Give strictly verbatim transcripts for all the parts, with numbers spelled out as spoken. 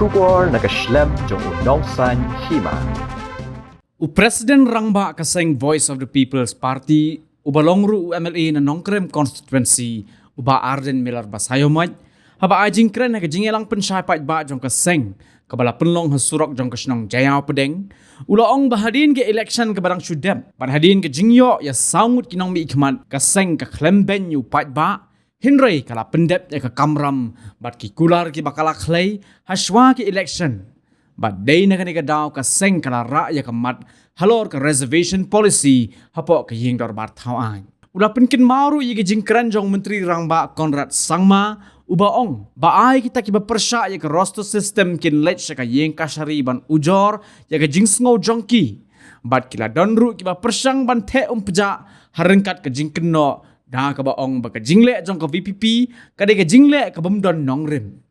Khubor na ka shlem jong u Nongsaiñ Hima. U President Rangbah ka seng Voice of the People's Party, uba long ruh u M L A na Nongkrem Constituency, u Bah Ardent Miller Basaiawmoit, haba ai jingkren ha ka jingïalang pynshai paidbah jong ka seng, kaba la pynlong ha surok jong ka shnong Jaïaw Pdeng, u la ong ba hadien ka election kaba dang shu dep, bad hadien ka jingïoh ïa saw ngut ki nongmihkhmat, ka seng ka khlem beiñ ïa u paidbah, hynrei ka la pyndep ïa ka kamram bad ki kular kiba ka la khlei hashwa ki election. Bad dei na kane ka daw ka seng ka la rah ïa ka mat halor ka reservation policy hapoh ka ïing dorbar thaw aiñ. U la pynkynmaw ruh ïa ka jingkren jong u Myntri Rangbah Conrad Sangma, uba ong ba ai kita kiba pyrshah ïa ka roster system kin leit sha ka ïing kashari ban ujor ïa ka jingsngew jong ki. Bad ki la don ruh kiba pyrshang ban theh umpjah ha ryngkat ka jingkynnoh, da kaba ong ba ka jingleh jong ka V P P ka dei ka jingleh ka bym don nongrim.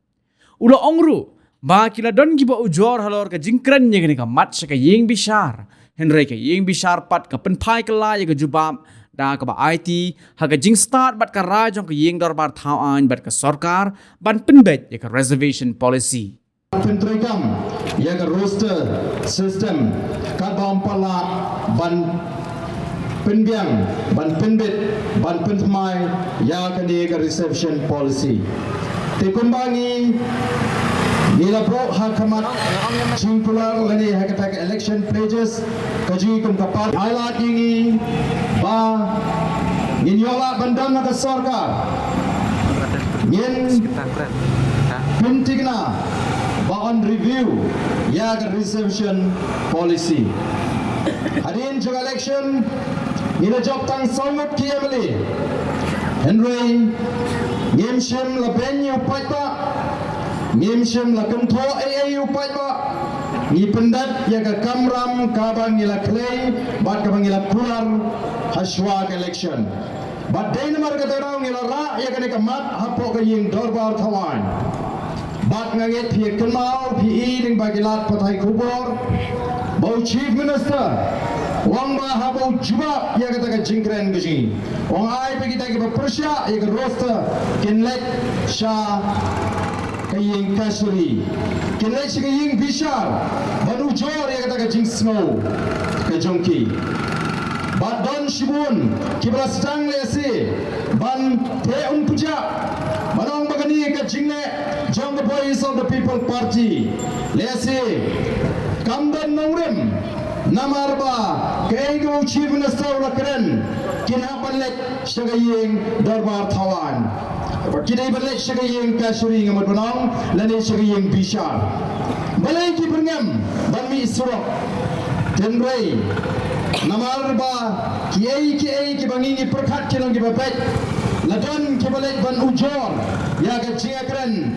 U la ong ruh ba ki la don kiba ujor halor ka jingkren ïa kane ka mat sha ka ïing bishar, hynrei ka ïing bishar pat ka pynphai kylla ïa ka jubab, da kaba aiti ha ka jingstad bad ka rai jong ka ïing dorbar thaw aiñ bad ka sorkar ban pynbeit ïa ka reservation policy. Pyntreikam ïa ka roster system, katba ym pat lah ban pynbiang, ban pynbit, ban pynthymmai ïa kane ka reservation policy. Te kumba ngi, ngi la buh ha khmat jingkular lane ha kata ka election pledges ka jong ngi kum ka party, highlight ïa ngi ba ngin ïoh lah ban don ha ka sorkar. Ngin pynthikna ba yn review ïa ka reservation policy. Hadien jong election ngi la jop tang saw ngut ki M L A. Hynrei ngim shym la beiñ ïa u paidbah, ngim shym la kynthoh ei ei ïa u paidbah. Ngi pyndep ïa ka kamram kaba ngi la khlei bad kaba ngi la kular hashwa ka election. Bad dei namar kata ka daw ngi la rah ïa kane ka mat hapoh ka ïing dorbar thaw aiñ. Bad nga ngeit phi ïa kynmaw, phi i lyngba ki lad pathai khubor ba u Chief Minister u ong ba haba u jubab ïa kata ka jingkren ka jong ngi, u ong ai ba kita kiba pyrshah ïa ka roster kin leit sha ka ïing kashari, kin leit sha ka ïing bishar ban ujor ïa kata ka jingsngew ka jong ki. Bad don shibun kiba la sdang lehse ban theh umpjah, ban ong ba kane ka jingleh jong ka Voice of the People Party lehse kam don nongrim, namar ba kaei kaba u Chief Minister u la kren, kin hap ban leit sha ka ïing dorbar thaw aiñ. Ba ki dei ban leit sha ka ïing kashari, nga mut ban ong, lane sha ka ïing bishar. Balei ki byrngem ban mih surok? Hynrei namar ba kiei kiei kiba ngi ngi pyrkhat ki long kiba beit, la don kiba leit ban ujor ïa ka jingkren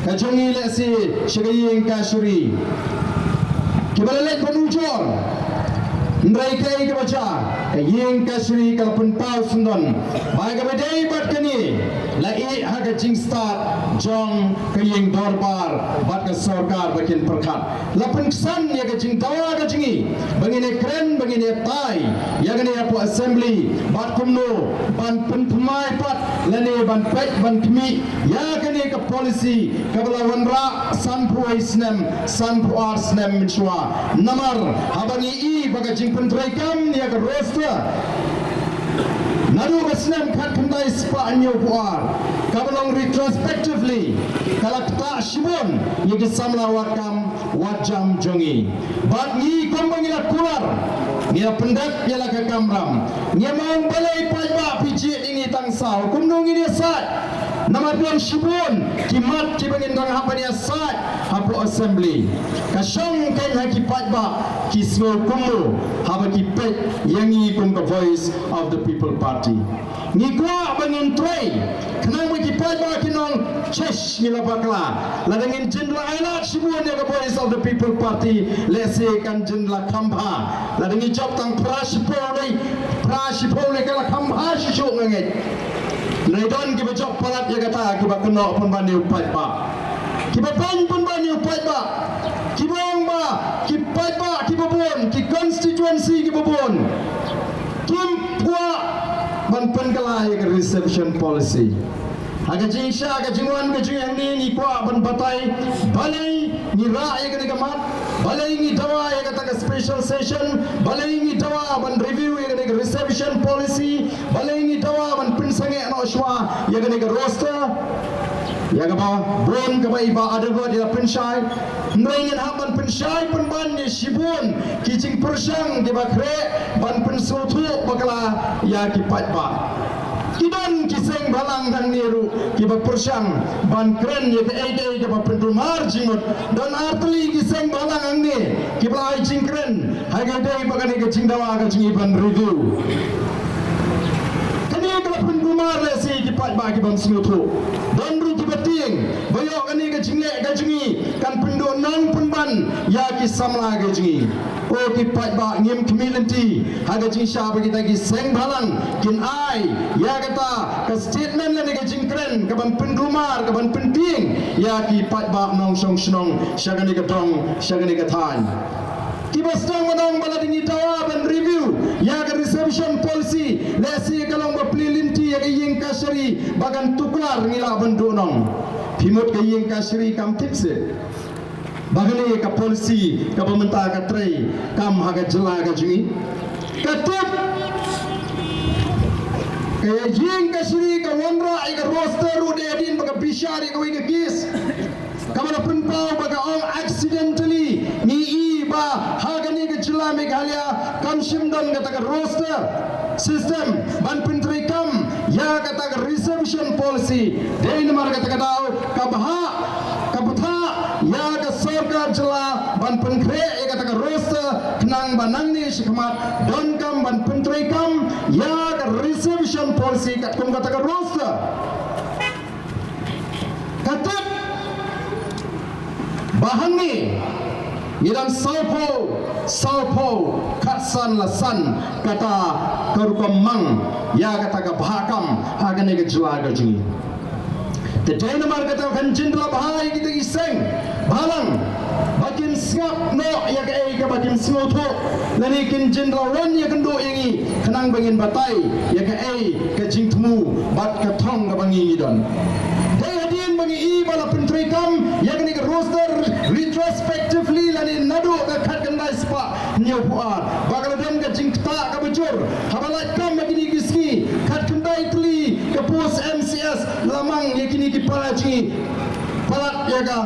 ka jong ngi lehse sha ka ïing kashari. Kiba la leit ban ujor, hynrei kaei kaba jia, ka ïing kashari ka la pynpaw syndon ba kaba dei bad kane la ïeh ha ka jingstad jong ka ïing dorbar bad ka sorkar ba kin pyrkhat. La pynksan ïa ka jingdawa ka jong ngi ba ngin ïa kren, ba ngin ïa tai ïa kane hapoh assembly, bad kumno ban pynthymmai pat lane ban peit ban khmih ïa kane ka policy kaba la wanrah sanphew wei snem, sanphew ar snem mynshuwa. Namar haba ngi i ba ka jingpyntreikam ïa ka roster naduh ka snem khatkhyndai spah hynñiewphew ar, kaba long retrospectively, ka la ktah shibun ïa ki samla wad kam wad jam jong ngi. Bad ngi kumba ngi la kular, ngi la pyndep ïa la ka kamram. Ngim ong balei paidbah phi jied ïa ngi tang saw, kumno ngin ïasaid? Namar don shibun ki mat kiba ngin dang hap ban ïasaid hapoh assembly. Ka shong kein ha ki paidbah ki sngew kumno haba ki peit ïa ngi kum ka Voice of the People Party. Ngi kwah ba ngin trei khnang ba ki paidbah kin ong, "Chesh, ngi la bakla. Lada ngin jin la ai lad shibun ïa ka Voice of the People Party, lehse kan jin la kham bha. Lada ngi jop tang phra shiphew lei, phra shiphew lei ka la kham bha shisha, nga ngeit." Hynrei don kiba jop palat ïa kata, kiba kynnoh pynban ïa u paidbah, kiba beiñ pynban ïa u paidbah, kiba ong ba ki paidbah kiba bun, ki constituency kiba bun kim kwah ban pynkylla ïa ka reservation policy. Ha ka jingshisha ka jingwan ka jong ngi hangne ngi kwah ban batai balei Ngi rah ïa kane ka mat, balei ngi dawa ïa kata ka special session, balei ngi dawa ban review ïa kane ka reservation policy, balei ngi dawa ban pynsangeh noh shuwa ïa kane ka roster. Ïa kaba bun kaba i Bah Adelbert i la pynshai. Hynrei ngin hap ban pynshai pynban ïa shibun ki jingpyrshang kiba khreh ban pynsngewthuh bakla ïa ki paidbah. Ki don ki seng bhalang hangne ruh kiba pyrshang ban kren ïa kaei kaei kaba pynkulmar jingmut. Don artylli ki seng bhalang hangne kiba la ai jingkren ha kaba ïadei bad kane ka jingdawa ka jong ngi ban review. Kane ka la pynkulmar lehse ki paidbah ki bym sngewthuh. Don ruh kiba tieng ba ïoh kane ka jingleh ka jong ngi kan pynduh nong pynban ïa ki samla ka jong ngi. Ko ki paidbah, ngim khmih lynti ha ka jingshah ba kita ki seng bhalang kin ai ïa kata ka statement lane ka jingkren ka ban pynkulmar, ka ban pyntieng ïa ki paidbah nongshong shnong sha kane ka dong, sha kane ka thaiñ. Kiba sdang ban ong ba la dang ngi dawa ban review ïa ka reservation policy, lehse ka long ba plie lynti ïa ka ïing kashari ba kan tuklar, ngi lah ban duh nong. Phi mut ka ïing kashari kam tip seh ba kane ka policy kaba mynta ka trei kam ha ka jylla ka jong ngi? Ka tip. Ka ïing kashari ka wanrah ïa ka roster ruh dei hadien ba ka bishar ïa kawei ka case kaba la pynpaw ba ka ong accidentally, ngi i ba ha kane ka jylla Meghalaya kam shym don kata ka roster system ban pyntreikam ïa kata ka reservation policy. Dei namar kata ka daw ka bha, ka bthah ïa ka sorkar jylla ban pynkhreh ïa kata ka roster khnang ba nangne shakhmat donkam ban pyntreikam ïa ka reservation policy katkum kata ka roster. Ka tip ba hangne ngi dang sawphew, sawphew khatsan la san kata ka rukom mang ïa kata ka bhah kam ha kane ka jylla ka jong ngi. Te dei namar kata kan jin da la bha ïa kita ki seng bhalang ba kin sngap noh ïa kaei kaba kin sngewthuh, lane kin jin da la wan ïakynduh ïa ngi khnang ba ngin batai ïa kaei ka jingthmu bad ka thong kaba ngi ngi don. Dei hadien ba ngi i ba la pyntreikam ïa kane ka roster retrospectively lane naduh ka khatkhyndai spah hynñiewphew ar ba ka la don ka jingktah kaba jur haba lait kam ha kine ki sngi, khatkhyndai tylli ka post M C S la mang ïa kine ki para jong ngi, palat ïa ka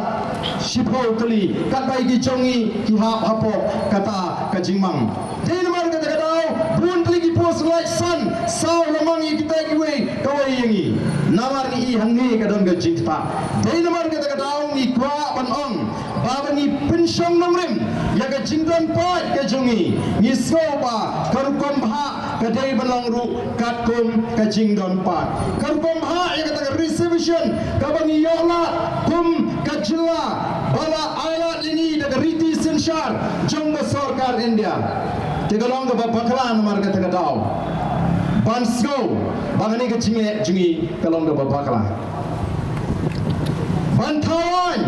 shiphew tylli katba ïa ki jong ngi ki hap hapoh kata ka jingmang. Dei namar kata ka daw bun tylli ki post lait san saw la mang ïa kita kiwei kawei ïa ngi. Namar ngi i hangne ka don ka jingktah. Dei namar kata ka daw ngi kwah ban ong ba ba ngi pynshong nongrim ïa ka jingdon paid ka jong ngi, ngi sngew ba ka rukom bhah ka dei ban long ruh katkum ka jingdon paid. Ka rukom bhah ïa kata ka reservation kaba ngi ïoh lad kum ka jylla ba la ai lad ïa ngi da ka riti synshar jong ka sorkar India. Te ka long kaba bakla namar kata ka daw ban sngew ba kane ka jingleh jong ngi ka long kaba bakla. Ban thaw aiñ,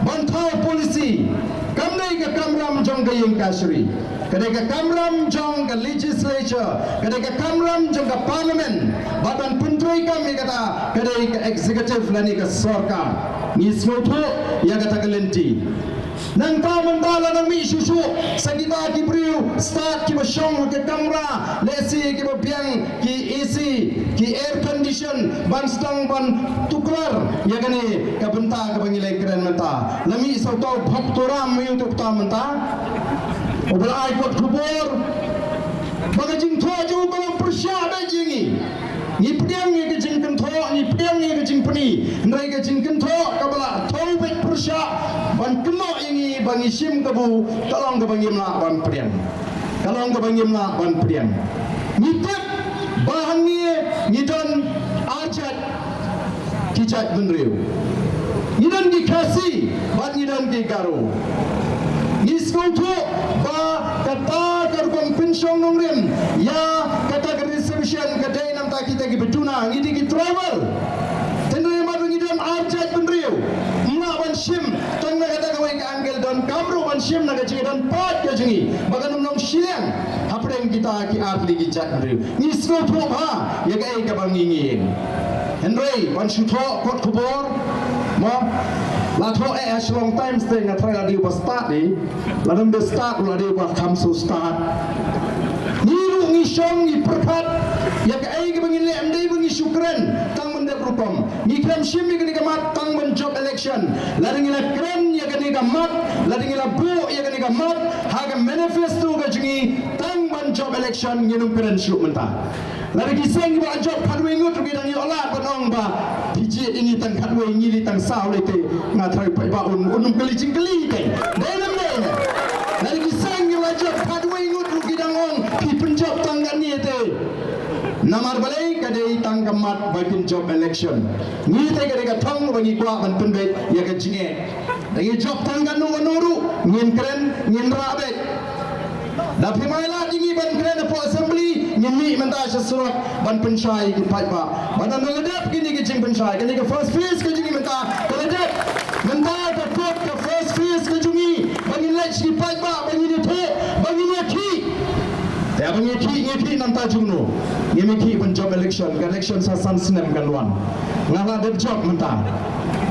ban thaw policy kam dei ka kamram jong ka ïing kashari, ka dei ka kamram jong ka legislature, ka dei ka kamram jong ka parliament. Bad ban pyntreikam ïa kata ka dei ka executive lane ka sorkar. Ngi sngewthuh ïa kata ka lynti. Nangta mynta la nang mih shuh shuh sa kita ki briew stad kiba shong ha ka kamra lehse kiba biang ki A C, ki air condition ban sdang ban tuklar ïa kane ka bynta kaba ngi la kren mynta. La mih sa uta u Bhaktoram, mih uta mynta uba la ai kot khubor ba ka jingthoh jong u ka long pyrshah beit ïa ngi. Ngi pdiang ïa ka jingkynthoh, ngi pdiang ïa ka jingpyni, hynrei ka jingkynthoh kaba la thoh beit pyrshah ban kynnoh ïa ngi ba ngi shim kabu ka long kaba ngim lah ban pdiang. Ka long kaba ngim lah ban pdiang. Ngi tip ba hangne ngi don ar jait ki jaitbynriew. Ngi don ki Khasi bad ngi don ki Garo. Ngi sngewthuh ba kata ka rukom pynshong nongrim ïa kata ka reservation ka dei namar kita kiba duna, ngi dei ki tribal. Hynrei namar ngi don ar jaitbynriew, ym lah ban shim tang na kata kawei ka angle, donkam ruh ban shim na ka jingdon paid ka jong ngi ba kan ym long shiliang hapdeng kita ki artylli ki jaitbynriew. Ngi sngewthuh bha ïa kaei kaba ngi ngi ïeng. Hynrei ban shu thoh kot khubor, mo, La thoh eh ha Shillong Times te, nga trai la dei ba stad, eh. La dang ba stad, la dei ba kham shu stad. Ngi ruh ngi shong ngi pyrkhat ïa kaei kaba ngi leh, ym dei ba ngi shu kren tang ban dep rukom. Ngi khlem shim ïa kane ka mat tang ban jop election. Lada ngi la kren ïa kane ka mat, lada ngi la buh ïa kane ka mat ha ka manifesto ka jong ngi tang ban jop election, ngin ym kren shuh mynta. Lada ki seng kiba la jop khatwei ngut ruh ki dang ïoh lad ban ong ba phi jied ïa ngi tang khatwei, ngi leit tang saw lei te, nga trai paidbah un, un ym kylli jingkylli te. Dei ne ym dei? Lada ki seng kiba la jop khatwei ngut ruh ki dang ong phi pynjop tang katne te. Namar balei? Ka dei tang ka mat ba kin jop election. Ngi te ka dei ka thong ba ngi kwah ban pynbeit ïa ka jingeh. Da ngi jop tang kano kano ruh ngin kren, ngin rah beit. Da phim ailad ïa ngi ban kren hapoh assembly, ngin mih mynta sha surok ban pynshai ïa ki paidbah. Bad ynda la dep kine ki jingpynshai, kane ka first phase ka jong ngi mynta ka la dep. Mynta ka dep ka first phase ka jong ngi ba ngin leit sha ki paidbah, ba ngin ïathuh, ba ngin ïakhih. Te ba ngin ïakhih, ngin ïakhih namar jong no? Ngin ïakhih ban jop election, ka election sa san snem kan wan. Nga la dep jop mynta.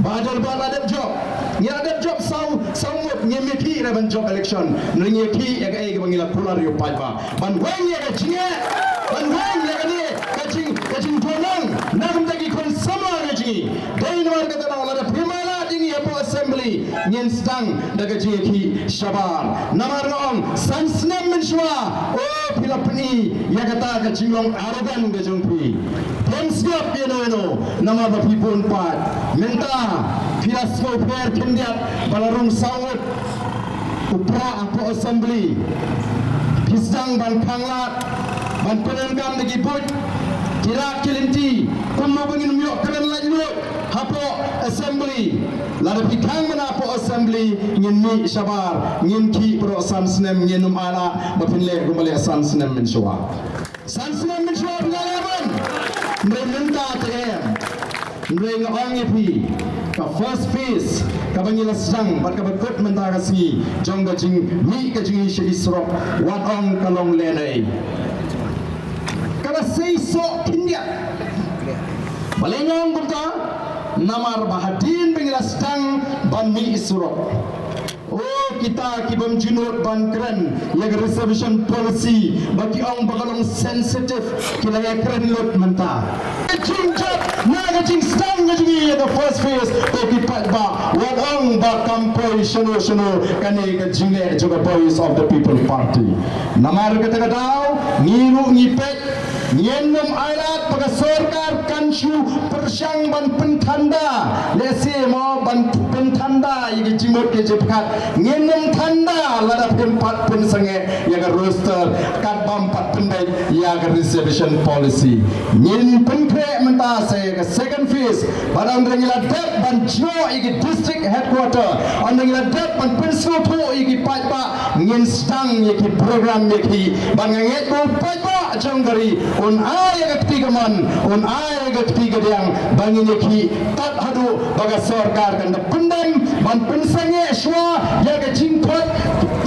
Bah Dkhar bah la dep jop. Ngi la dep jop saw, saw ngut, ngim ïakhih re ban jop election. Ngi ïakhih ïa kaei kaba ngi la kular ïa u paidbah. Ban weng ïa ka jingeh, ban weng ïa kane ka jing, ka jingdonong na ka bynta ki khun samla ka jong ngi. Dei namar kata daw lada phim ailad ïa ngi hapoh assembly, ngin sdang da ka jingïakhih shabar. Namar nga ong san snem mynshuwa, oh, phi la pyni ïa kata ka jinglong arrogant ka jong phi. Phim sngap ïano ïano namar ba phi bun paid. Mynta phi la sngewpher khyndiat ba la rung saw ngut u prah hapoh assembly. Phi sdang ban khanglad, ban pyndonkam da ki buit, ki rak ki lynti, kumno ba ngin ym ïoh kren laitluid hapoh assembly. Lada phi khang mynta hapoh assembly, ngin mih shabar, ngin khih baroh san snem, ngin ym ailad ba phin leh kumba leh san snem mynshuwa. San snem mynshuwa phi la leh ban. Hynrei mynta te em. Hynrei nga ong ïa phi, ka first phase kaba ngi la sdang bad kaba kut mynta ka sngi jong ka jingmih ka jong ngi sha ki surok, wat ong ka long lehnoh. Ka la sei soh khyndiat. Balei nga ong kumta? Namar ba hadien ba ngi la sdang ban mih surok, oh, kita ki bym ju nud ban kren ïa ka reservation policy, ba ki ong ba ka long sensitive, ki la ïa kren lut mynta. Ka jingjop na ka jingsdang ka jong ngi ïa ka first phase, to ki paidbah, wat ong ba kam poi shano shano kane ka jingleh jong ka Voice of the People Party. Namar kata ka daw ngi ruh ngi peit, ngin ym ailad ba ka sorkar kan shu pyrshang ban pynthanda, lehse mo ban pynthanda ïa ki jingmut ki jingpyrkhat. Ngin ym thanda lada phim pat pynsangeh ïa ka roster, kat bym pat pynbeit ïa ka reservation policy. Ngin pynkhreh mynta sa ïa ka second phase, bad ynda ngi la dep ban jngoh ïa ki district headquarter, ynda ngi la dep ban pynsngewthuh ïa ki paidbah, ngin sdang ïa ki program ïakhih. Bad nga ngeit ba u paidbah jong ka ri un ai ïa ka kti kamon, un ai ïa ka kti kadiang ba ngin ïakhih tad haduh ba ka sorkar kan da pyndem ban pynsangeh shuwa ïa ka jingkhot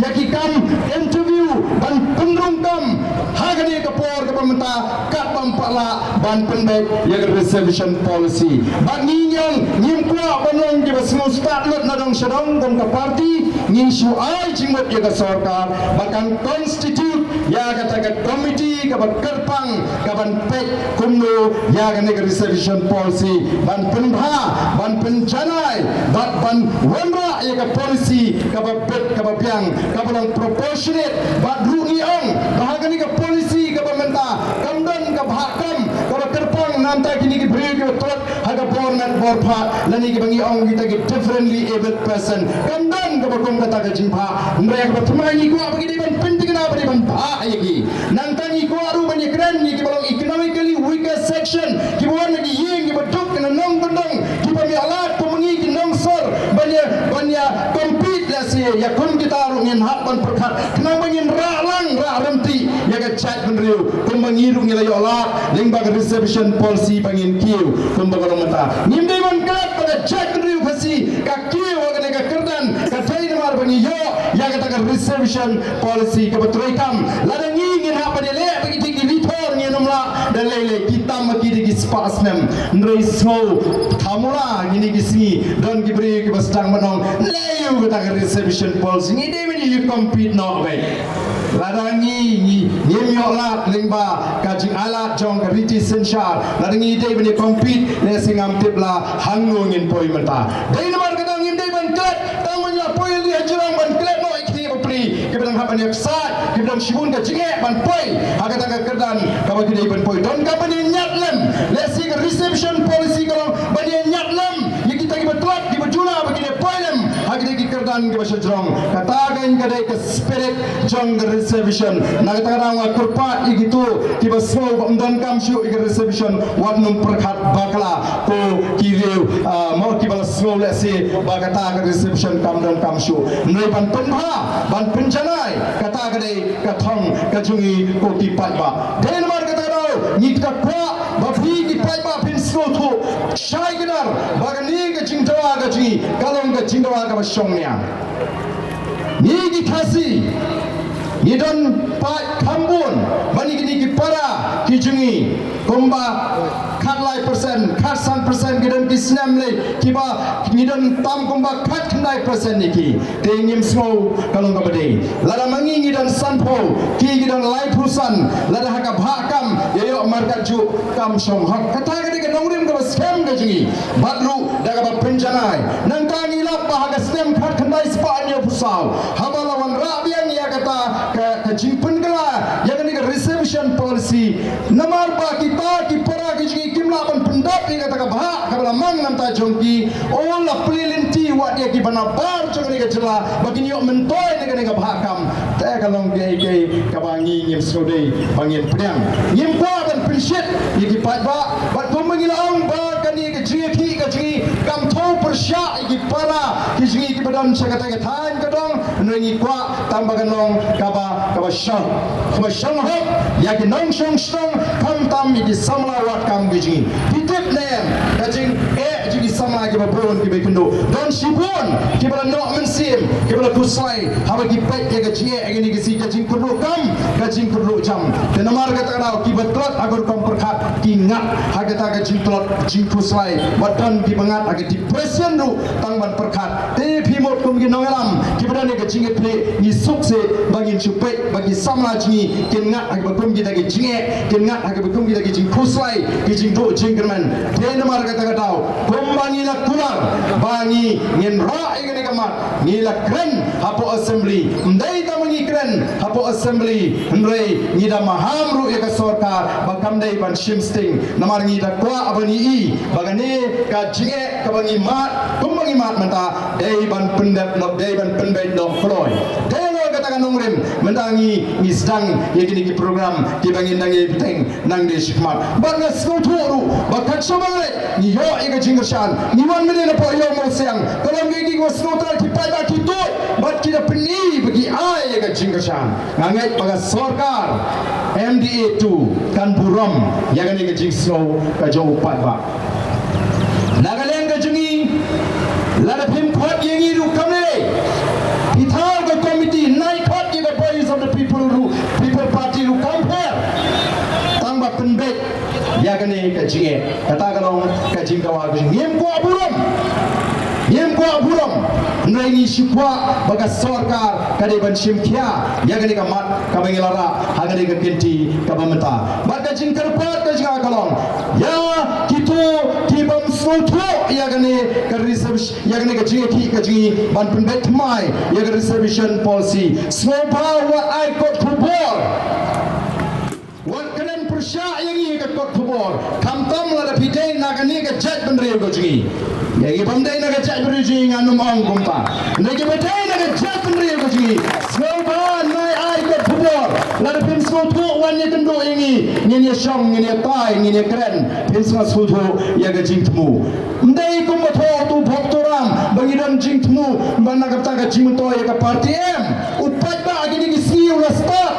ïa ki kam interview ban pynrung kam ha kane ka por kaba mynta, kat bym pat lah ban pynbeit ïa ka reservation policy. Bad ngi ngi ong ngim kwah ban long kiba sngewstad lut na dong sha dong kum ka party. Ngi shu ai jingmut ïa ka sorkar ba kan constitute ïa kata ka committee kaba kyrpang kaban peit kumno ïa kane ka reservation policy ban pynbha, ban pynjanai bad ban wanrah ïa ka policy kaba bit kaba biang, kaba long proportionate. Bad ruh ngi ong ba ha kane ka policy kaba mynta kam don ka bhah kam kaba kyrpang na bynta kine ki briew kiba tlot ha ka bor met bor phad, lane kiba ngi ong kita ki differently abled person. Kam don kaba kum kata ka jingbhah. Hynrei kaba thymmai ngi kwah ba ki dei ban pynthikna ba dei ban bhah ïa ki. Nangta ngi kwah ruh ban ïakren ïa kiba long economically weaker section, kiba wan na ki ïing kiba duk, ki nongkyndong, kiba ym ïoh lad, kum ngi ki nongsor ban ïa, ban ïa compete lehse ïa kum kita ruh ngin hap ban pyrkhat khnang ba ngin rah lang rah ryntih ïa ka jaitbynriew kumba ngi ruh ngi la ïoh lad lyngba ka reservation policy ba ngin kiew kumba ka long mynta. Ngim dei ban klet ba ka jaitbynriew Khasi ka kiew ha kane ka kyrdan, ka dei namar ba ngi ïoh ïa kata ka reservation policy kaba trei kam. Lada ngi ngin hap ban ïaleh ba ki dei ki rithor, ngin ym lah da lei lei. Ki tam ma ki dei ki spah snem. Hynrei sngew thamula kine ki sngi don ki briew kiba sdang ban ong, leh ïa kata ka reservation policy, ngi dei ban ïa compete noh beit. Lada ngi, ngi, ngim ïoh lad lyngba ka jingailad jong ka riti synshar, lada ngi dei ban ïa compete, lehse ngam tip la hangno ngin poi mynta. Dei namar kata ngim dei ban klet, tang ban ïa poi ïa li ha jrong ban klet noh ïa ki bapli kiba dang hap ban ïa ksaid, kiba dang shibun ka jingeh ban poi ha kata ka kyrdan kaba ki dei ban poi. Donkam ban ïa ñiad lem, lehse ka reservation policy ka long ban ïa ñiad lem ïa kita kiba tlot, kiba juna, ba kin ïa poi lem ha kita ki kyrdan kiba sha jrong. Kata ka dei ka spirit jong ka reservation. Na kata ka daw nga kyrpad ïa kito kiba sngew ba ym donkam shuh ïa ka reservation, wat nym pyrkhat bakla. Ko ki riew, ah, mo kiba la sngew lehse ba kata ka reservation kam donkam shuh. Hynrei ban pynbha, ban pynjanai, kata ka dei ka thong ka jong ngi ko ki paidbah. Dei namar kata ka daw ngi kwah ba phi ki paidbah phin sngewthuh shai kdar ba kane ka jingdawa ka jong ngi ka long ka jingdawa kaba shongnia. Ngi ki Khasi ngi don paid kham bun ban ïa kine ki para ki jong ngi, kumba khatlai percent, khatsan percent, ki don ki snem lei kiba ngi don tam kumba khatkhyndai percent ïa ki. Te ngim sngew ka long kaba dei. Lada ma ngi ngi don sanphew, ki ki don laiphew san, lada ha ka bhah kam ïa ïoh markatjuh kam shong hok. Kata ka dei ka nongrim kaba skhem ka jong ngi. Bad ruh da kaba pynjanai, nangta ngi lap ba ha ka snem khatkhyndai spah hynñiewphew saw, haba la wanrah biang ïa kata ka, ka jingpynkylla ïa kane ka reservation policy, namar ba kita ki para ki jong ngi kim lah ban pyndap ïa kata ka bhah kaba la mang na bynta jong ki, u la plie lynti wat ïa kiba nabar jong kane ka jylla ba kin ïoh myntoi na kane ka bhah kam. Te ka long kaei kaei kaba ngi ngim sngewdei ba ngin pdiang. Ngim kwah ban pynshit ïa ki paidbah, bad kumba ngi la ong ba kane ka jingïakhih ka jong ngi kam thew pyrshah ïa ki para ki jong ngi kiba don sha kata ka thaiñ ka dong. Hynrei ngi kwah tang ba kan long kaba, kaba shong, kaba shong hok ïa ki nongshong shnong, khamtam ïa ki samla wad kam ki jong ngi. Phi tip ne em ka jingeh jong ki samla kiba bun kiba kynduh? Don shibun kiba la noh mynsiem, kiba la khuslai haba ki peit ïa ka jingeh ïa kine ki sngi, ka jingkyrduh kam, ka jingkyrduh jam. Te namar kata ka daw kiba tlot ha ka rukom pyrkhat ki ngat ha kata ka jingtlot jingkhuslai, bad don kiba ngat ha ka depression ruh tang ban pyrkhat. Te phi mut kum ki nongïalam kiba don ïa ka jingïatylli, ngi suk seh ba ngin shu peit ba ki samla jong ngi kin ngat ha kiba kum kita ki jingeh, kin ngat ha kiba kum kita ki jingkhuslai, ki jingduh jingkyrmen. Te namar kata ka daw kumba ngi la kular ba ngi ngin rah ïa kane ka mat, ngi la kren hapoh assembly. Ym dei tang ba ngi kren hapoh assembly, hynrei ngi da maham ruh ïa ka sorkar ba kam dei ban shim sting. Namar ngi da kwah ban ïohi ba kane ka jingeh kaba ngi mad kumba ngi mad mynta dei ban pyndep noh, dei ban pynbeit noh kloi. Dei noh kata ka nongrim mynta ngi, ngi sdang ïa kine ki program kiba ngin dang ïa bteng nangne shakhmat. Bad nga sngewthuh ruh ba kat shaba ngi ïoh ïa ka jingkyrshan, ngi wan mynne napoh Ïew Mawsiang, ka long kaei kaei ba sngewtynnat ki paidbah ki tuid bad ki da pyni ba ki ai ïa ka jingkyrshan. Nga ngeit ba ka sorkar M D A two kan burom ïa kane ka jingsngew ka jong u paidbah. Na ka liang ka jong ngi, lada phim khot ïa ngi ruh kam lei, phi thaw ka committee, nai khot ïa ka Voice of the People ruh, People Party ruh kam pher. Tang ba pynbeit ïa kane ka jingeh. Kata ka long ka jingdawa ka jong ngi. Ngim kwah burom, ngim kwah burom. Hynrei ngi shu kwah ba ka sorkar ka dei ban shim khia ïa kane ka mat kaba ngi la rah ha kane ka kynti kaba mynta. Bad ka jingkyrpad ka jong nga ka long, ïa kito ki bym sngewthuh ïa kane ka reservation, ïa kane ka jingïakhih ka jong ngi ban pynbeit thymmai ïa ka reservation policy, sngewbha wat ai kot khubor. Wat kren pyrshah ïa ngi ha ka kot khubor, khamtam lada phi dei na kane ka jaitbynriew ka jong ngi. Ïa ngi bym dei na ka jaitbynriew jong ngi, ngan ym ong kumta. Hynrei kiba dei na ka jaitbynriew ka jong ngi, sngewbha nai ai kot khubor. Lada phim sngewthuh, wan ïakynduh ïa ngi, ngin ïashong, ngin ïatai, ngin ïakren. Phim sngewthuh ïa ka jingthmu. Ym dei kumba thoh utu u Bhoktoram ba ngi don jingthmu ba na kata ka jingmyntoi ïa ka party, em. U paidbah kine ki sngi u la stad.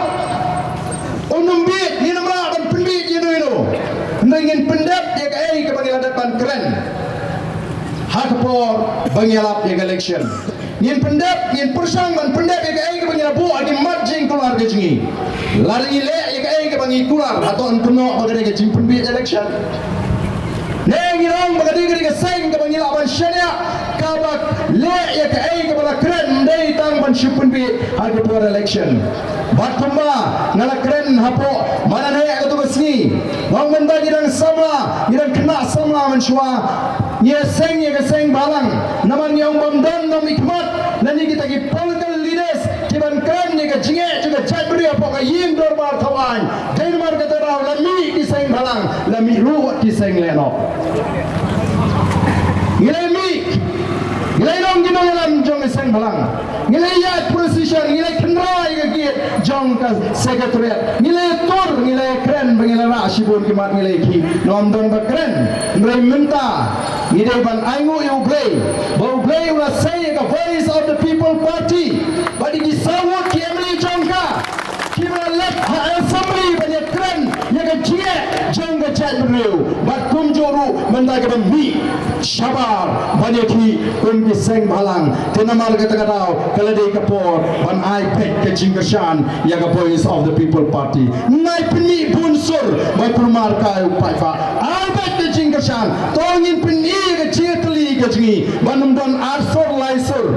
Un ym bieit, ngin ym lah ban pynbieit ïano ïano. Hynrei ngin pyndep ïa kaei kaba ngi la dep ban kren ha ka por ba ngi ïalap ïa ka election. Ngin pyndep, ngin pyrshang ban pyndep ïa kaei kaba ngi la buh ha ki mat jingkular ka jong ngi. Lada ngi leh ïa kaei kaba ngi kular, hato yn kynnoh ba ka dei ka jingpynbieit election? Te ngi ong ba ka dei ka dei ka seng kaba ngi lah ban shaniah, kaba leh ïa kaei kaba la kren, ym dei tang ban shu pynbeit ha ka por election. Bad kumba nga la kren hapoh ba nangne ha kato ka sngi, nga ong mynta ngi dang samla, ngi dang khynnah samla mynshuwa, ngi ïaseng ïa ka seng bhalang. Namar ngi ong bym don nongmihkhmat lane kita ki political leaders kiban kren ïa ka jingeh jong ka jaitbynriew hapoh ka ïing dorbar thaw aiñ. Dei namar kata daw la mih ki seng bhalang, la mih ruh ki seng lehnoh. Ngi la mih, ngi la long ki nongïalam jong ki seng bhalang. Ngi la ïaid procession, ngi la kynrei ka gate jong ka secretariat. Ngi la tur, ngi la kren, ba ngi la rah shibun ki mat ngi la ki. Namar ym don ba kren. Hynrei mynta ngi dei ban ainguh ïa U Blei, ba U Blei u la sei ïa ka Voice of the People Party, ba dei ki saw ngut ki M L A jong ka kiba la leit ha assembly ban ïakren ïa ka jingeh jong ka jaitbynriew. Bad kumjuh ruh mynta kiba mih shabar ban ïakhih kum ki seng bhalang. Te namar kata ka daw ka la dei ka por ban ai beit ka jingkyrshan ïa ka Voice of the People Party. Ngin pynmih bun sur ba u kulmar kai u paidbah. Ai beit ka jingkyrshan. To ngin pyni ka jingïatylli ka jong ngi ban ym don ar sur lai sur,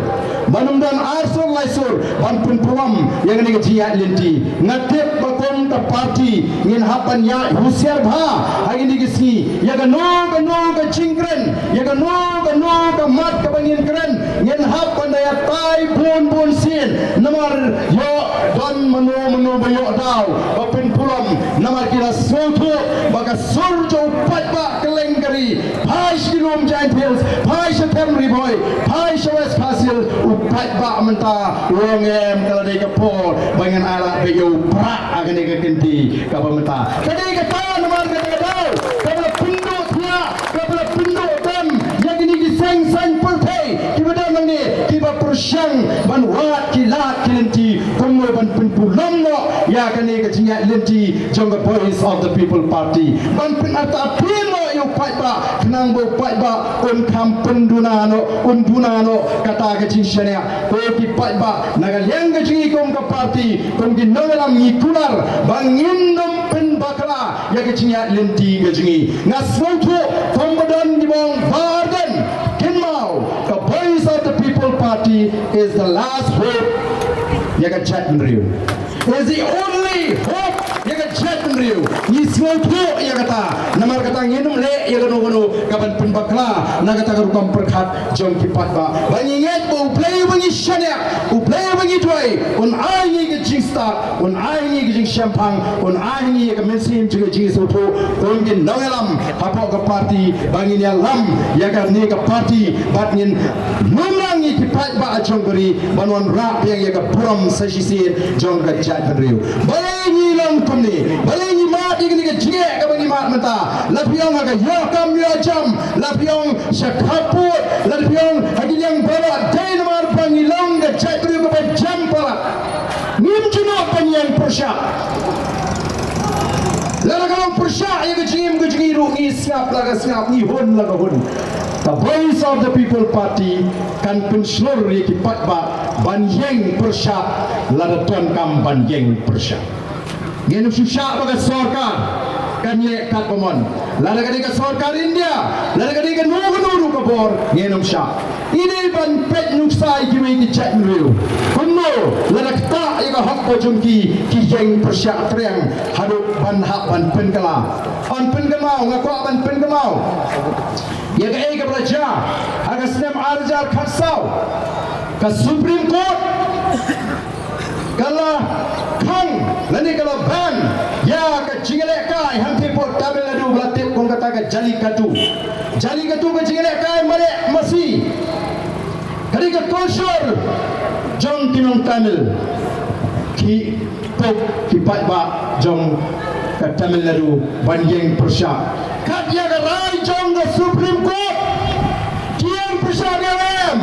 ban ym don ar sur lai sur ban pynpulom ïa kane ka jingïaid lynti. Nga tip ba kum ka party ngin hap ban ïaid husiar bha ha kine ki sngi. Ïa kano kano ka jingkren, ïa kano kano ka mat kaba ngin kren, ngin hap ban da ïatai bun bun sien. Namar ïoh don mano mano ba ïoh daw ba pynpulom, namar ki la sngewthuh ba ka sur jong u paidbah kylleng ka ri, phai sha ki lum Jaintia Hills, phai sha them Ri Bhoi, phai sha West Khasi Hills, u paidbah mynta u ong em, ka la dei ka por ba ngin ai lad beit ïa u prah ha kane ka kynti kaba mynta. Ka dei kata namar kata ka daw kaba la pynduh thiah, kaba la pynduh tam ïa kine ki seng saiñ pyrthei kiba don nangne, kiba pyrshang ban wad ki lad ki lynti kumno ban pynpulom noh ïa kane ka jingïaid lynti jong ka Voice of the People Party, ban pynartatien noh ïa u paidbah, khnang ba u paidbah un kham pynduna noh, un duna noh kata ka jingshaniah. Ko ki paidbah, na ka liang ka jong ngi kum ka party, kum ki nongïalam, ngi kular ba ngin ym pynbakla ïa ka jingïaid lynti ka jong ngi. Nga sngewthuh kumba don kiba ong ba ar dien, kynmaw, ka Voice of the People Party is the last hope ïa ka jaitbynriew. Is the only hope ïa ka jaitbynriew. Ngi sngewthuh ïa kata. Namar kata ngin ym leh ïa kano kano kaban pynbakla na kata ka rukom pyrkhat jong ki paidbah. Ba ngi ngeit ba U Blei uba ngi shaniah, U Blei uba ngi duwai, un ai ngi ka jingstad, un ai ngi ka jingshemphang, un ai ngi ka mynsiem jong ka jingsngewthuh, un ki nongïalam hapoh ka party, ba ngin ïalam ïa kane ka party, bad ngin nongrang ïa ki paidbah jong ka ri, ban wanrah biang ïa ka burom sa shisien jong ka jaitbynriew. Balei ngi long kumne? Balei ngi mad ïa kane ka jingeh kaba ngi mad mynta? La phi ong ha ka ïoh kam ïoh jam, la phi ong sha khappud, la phi ong ha ki liang baroh, dei namar ba ngi long ka jaitbynriew kaba jem palat. Ngim ju noh ban ïeng pyrshah. Lada ka long pyrshah ïa ka jingim ka jong ngi ruh, ngi sngap la ka sngap, ngi hun la ka hun. Ka Voice of the People Party kan pynshlur ïa ki paidbah ban ïeng pyrshah lada donkam ban ïeng pyrshah. Ngin ym shu shah ba ka sorkar kan leh katba mon. Lada ka dei ka sorkar India, lada ka dei kano kano ruh ka bor, ngin ym shah. Ngi dei ban peit nuksa ïa kiwei ki jaitbynriew. Kumno lada ktah ïa ka hok ka jong ki, ki ïeng pyrshah triang haduh ban hap ban pynkylla. Yn pynkynmaw, nga kwah ban pynkynmaw ïa kaei kaba la jia ha ka snem ar hajar khatsaw. Ka Supreme Court ka la khang lane ka la ban ïa ka jingïalehkai hangtei hapoh Tamil Nadu ba la tip kum kata ka Jallikattu. Jallikattu ka jingïalehkai mareh masi. Ka dei ka culture jong ki nong Tamil. Ki pop ki paidbah jong ka Tamil Nadu ban ïeng pyrshah. Kat ïa ka rai jong ka Supreme Court, ki ïeng pyrshah biang em?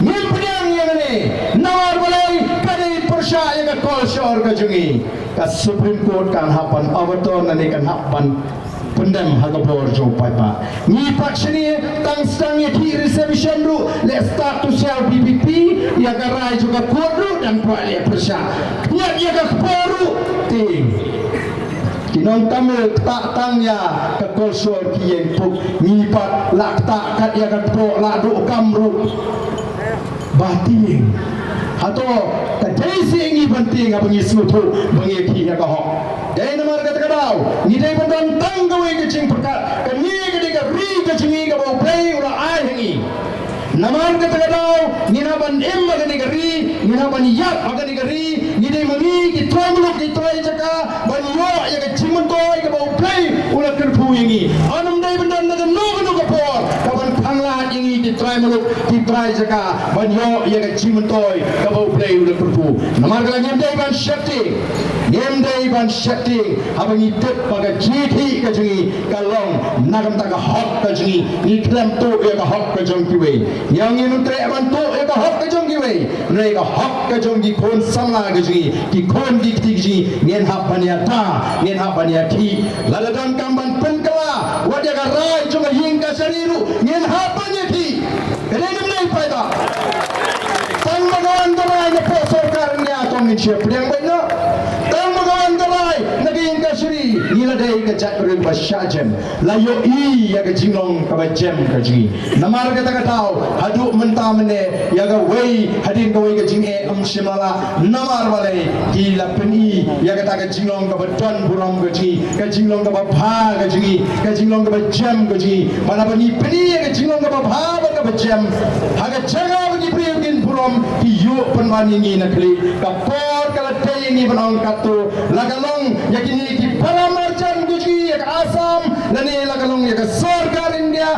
Ngim pdiang ïa kane. Namar balei? Ka dei pyrshah ïa ka culture ka jong ngi. Ka Supreme Court kan hap ban overturn lane kan hap ban pyndem ha ka bor jong u paidbah. Ngi pat shane tang sdang ïa ki reservation ruh, leh start to sel V P P, ïa ka rai jong ka court ruh dang kwah leh pyrshah. Kñiat ïa ka kpoh ruh, te ki Nongkam ktah tang ïa ka culture ki ïeng puk, ngi pat la ktah kat ïa ka kpoh la duh kam ruh. Ba tieng. Hato ka dei seh ngi ban tieng haba ngi sngewthuh ba ngi khih ïa ka hok. Dei namar kata ka daw ngi dei ban don tang kawei ka jingpyrkhat, kane ka dei ka ri ka jong ngi kaba U Blei u la ai ha ngi. Namar kata ka daw ngin hap ban im ha kane ka ri, ngin hap ban ïap ha kane ka ri. Ngi dei ma ngi ki trai muluk ki trai jaka ban ïoh ïa ka jingmyntoi kaba U Blei u la kyrkhu ïa ngi. Ym dei ban don na kano kano ka por kaban pynlait ïa ngi ki trai muluk ki trai jaka ban ïoh ïa ka jingmyntoi kaba U Blei u la kyrkhu. Namar kata ngim dei ban sheptieng, ngim dei ban sheptieng haba ngi tip ba ka jingkhih ka jong ngi ka long na ka bynta ka hok ka jong ngi. Ngi khlem tuh ïa ka hok ka jong kiwei. Ngi ong ngin ym treh ban tuh ïa ka hok ka jong kiwei. Hynrei ka hok ka jong ki khun samla ka jong ngi, ki khun ki kti ka jong ngi, ngin hap ban ïada, ngin hap ban ïakhih. Lada donkam ban pynkylla wat ïa ka rai jong ka ïing kashari ruh, ngin hap ban ïakhih. Ka dei ne ym dei, paidbah? Tang ba ka wan ka rai na poh sorkar India, to ngin shu pdiang beit noh. Tang ba ka wan ka rai na ka ïing kashari, ngi la dei ka jaitbynriew ba shah jem. La ïohi ïa ka jinglong kaba jem ka jong ngi. Namar kata ka daw haduh mynta mynne ïa kawei hadien kawei ka jingeh ym shym la lah. Namar balei? Ki la pyni ïa kata ka jinglong kaba don burom ka jong ngi, ka jinglong kaba bha ka jong ngi, ka jinglong kaba jem ka jong ngi. Bad haba ngi pyni ïa ka jinglong kaba bha bad kaba jem, ha ka jaka ba ki briew kin burom, ki ïuh pynban ïa ngi na khlieh. Ka por ka la dei ïa ngi ban ong katto, la ka long ïa kine ki para marjan ka jong ngi ïa ka Assam, lane la ka long ïa ka sorkar India,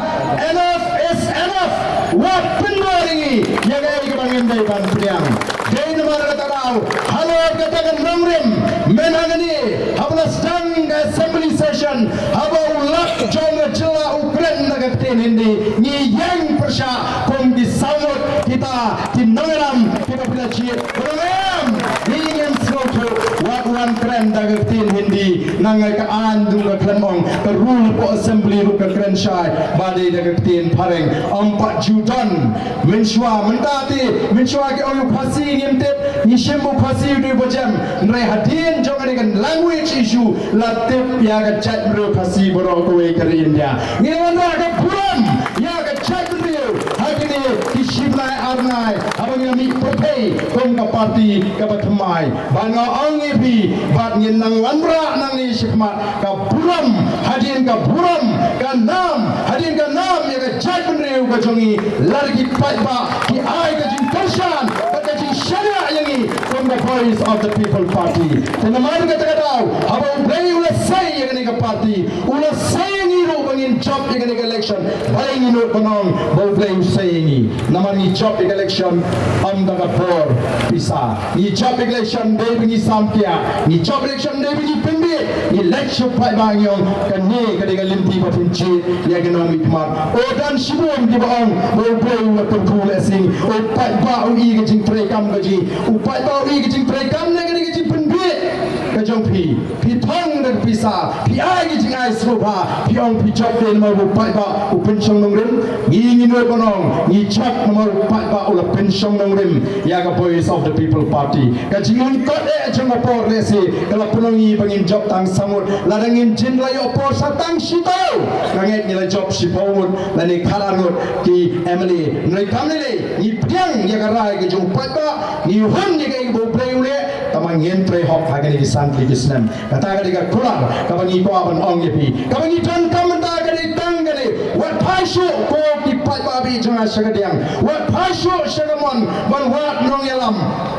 enough is enough. Wat pynbor ïa ngi ïa kaei kaba ngim dei ban pdiang. Dei namar kata ka daw halor kata ka nongrim mynta kane, haba la sdang ka assembly session, haba u Lat jong ka jylla u kren da ka ktien Hindi, ngi ïeng pyrshah kum ki saw ngut kita ki nongïalam kiba phi la jied. Ba dang em, ngi ngim sngewthuh wat wan kren da ka ktien Hindi. Nangne ka aiñ ruh ka khlem ong, ka rule hapoh assembly ruh ka kren shai ba dei da ka ktien phareng. Ym pat ju don. Mynshuwa mynta te, mynshuwa ki ong u Khasi ngim tip, ngi shim u Khasi u dei ba jem. Hynrei hadien jong kane ka language issue la tip ïa ka jaitbynriew Khasi baroh kawei ka ri India. Ngi la wanrah ka burom ïa ka jaitbynriew ha kine ki shi bnai ar bnai haba ngi la mih pyrthei kum ka party kaba thymmai. Bad nga ong ïa phi, bad ngin nang wanrah nangne shakhmat, ka burom hadien ka burom, ka nam hadien ka nam ïa ka jaitbynriew ka jong ngi, lada ki paidbah ki ai ka jingkyrshan bad ka jingshaniah ïa ngi kum ka Voice of the People Party. Te namar kata ka daw, haba U Blei u la sei ïa kane ka party, u la sei ïa ngi ruh ba ngin jop ïa kane ka election. Balei ngi nud ban ong ba U Blei u sei ïa ngi? Namar ngi jop ïa ka election ym da ka bor pisa. Ngi jop ïa ka election dei ba ngi samthiah. Ngi jop election dei ba ngi pynbeit. Ngi leit sha u paidbah ngi ong, kane ka dei ka lynti ba phin jied ïa ki nongmihkhmat. U don shibun kiba ong ba U Blei u la kyrkhu lehse. U paidbah u i ka jingtreikam ka jong ngi. U paidbah u i ka jingtreikam ne ka dei ka jingpynbeit ka jong phi. Phi thong da ka pisa, phi ai ka jingai sngewbha, phi ong phi jop dei namar u paidbah u pynshong nongrim. Ngi, ngi nud ban ong ngi jop namar u paidbah u la pynshong nongrim ïa ka Voice of the People Party. Ka jinglyngkot eh jong ka por lehse ka la pynlong ïa ngi ba ngin jop tang saw ngut. Lada ngin jin la ïoh por sa tang shi taïew, nga ngeit ngi la jop shiphew ngut lane khatar ngut ki M L A. Hynrei kam lei lei ngi pdiang ïa ka rai ka jong u paidbah, ngi hun ïa kaei kaba U Blei u leh, tangba ngin trei hok ha kine ki san tylli ki snem. Kata ka dei ka kular kaba ngi kwah ban ong ïa phi. Kaba ngi donkam mynta ka dei tang kane, wat phai shuh ko ki paidbah ba ïeit jong nga sha ka diang, wat phai shuh sha ka mon ban wad nongïalam.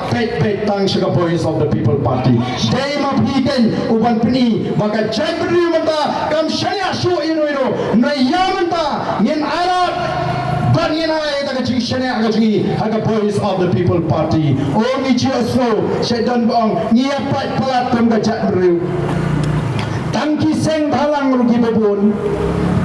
Peit, peit tang sha ka Voice of the People Party. Dei ma phi keiñ uban pyni ba ka jaitbynriew mynta kam shaniah shuh ïa uno uno. Hynrei ïa mynta ngin ailad bad ngin ai ïa ka jingshaniah ka jong ngi ha ka Voice of the People Party. O ngi ju ïohsngew, sha don ba ong ngi ïa pait palat kum ka jaitbynriew. Tang ki seng bhalang ruh kiba bun,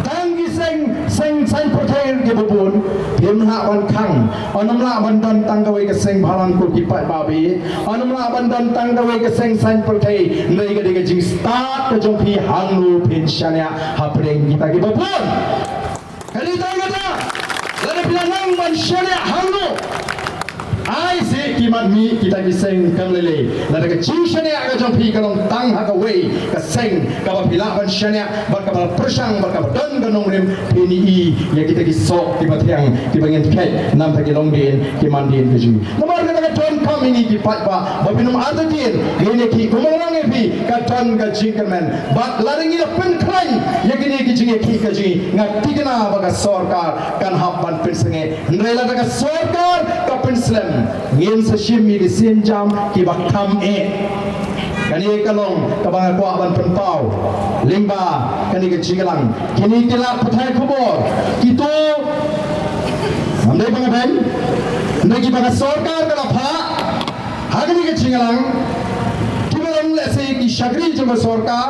tang ki seng, seng saiñ pyrthei ruh kiba bun. Phim lah ban khang, ym lah ban don tang kawei ka seng bhalang ko ki paidbah ba ïeit, ym lah ban don tang kawei ka seng saiñ pyrthei. Hynrei ka dei ka jingstad ka jong phi hangno phin shaniah hapdeng kita kiba bun. Ka dei tang kata, lada phi la nang ban shaniah hangno, ai seh ki Bad mih kita ki seng kam lei lei. Lada ka jingshaniah ka jong phi ka long tang ha kawei ka seng kaba phi lah ban shaniah bad kaba pyrshang bad kaba don ka nongrim, phin ïohi ïa kita ki soh kiba thiang kiba ngin khet namar ki longdien ki mandien ka jong ngi. Namar kata ka donkam ïa ngi ki paidbah ba phin ym artatien ïa kine ki, kumba nga ong ïa phi, ka don ka jingkyrmen. Bad lada ngi la pynkhlaiñ ïa kine ki jingïakhih ka jong ngi, nga thikna ba ka sorkar kan hap ban pynsangeh. Hynrei lada ka sorkar ka pynslem, ngin sa shim ïa ki sienjam kiba kham eh. Kane ka long kaba nga kwah ban pynpaw lyngba kane ka jingïalang. Kine ki lad pathai khubor kito, ngam dei ba nga beiñ, hynrei kiba ka sorkar ka la phah ha kane ka jingïalang, kiba long lehse ki shakri jong ka sorkar,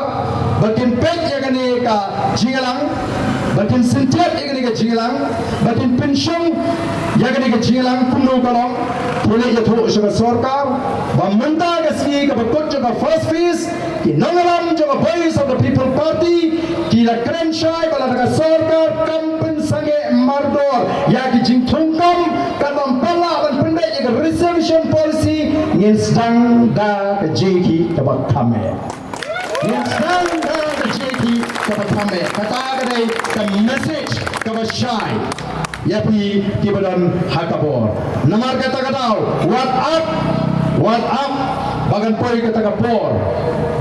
ba kin peit ïa kane ka jingïalang, ba kin syntiat ïa kane ka jingïalang, ba kin pynshong ïa kane ka jingïalang kumno ka long. Phi leh ïathuh sha ka sorkar ba mynta ka sngi kaba kut jong ka first phase, ki nongïalam jong ka Voice of the People Party ki la kren shai ba lada ka sorkar kam pynsangeh mardor ïa ki jingthungkam, katba ym pat lah ban pyndait ïa ka reservation policy, ngin sdang da ka jingïakhih kaba kham eh. Ngin sdang da ka jingïakhih kaba kham eh. Kata ka dei ka message kaba shai ïa phi kiba don ha ka bor. Namar kata ka daw, wat ap, wat ap ba kan poi kata ka por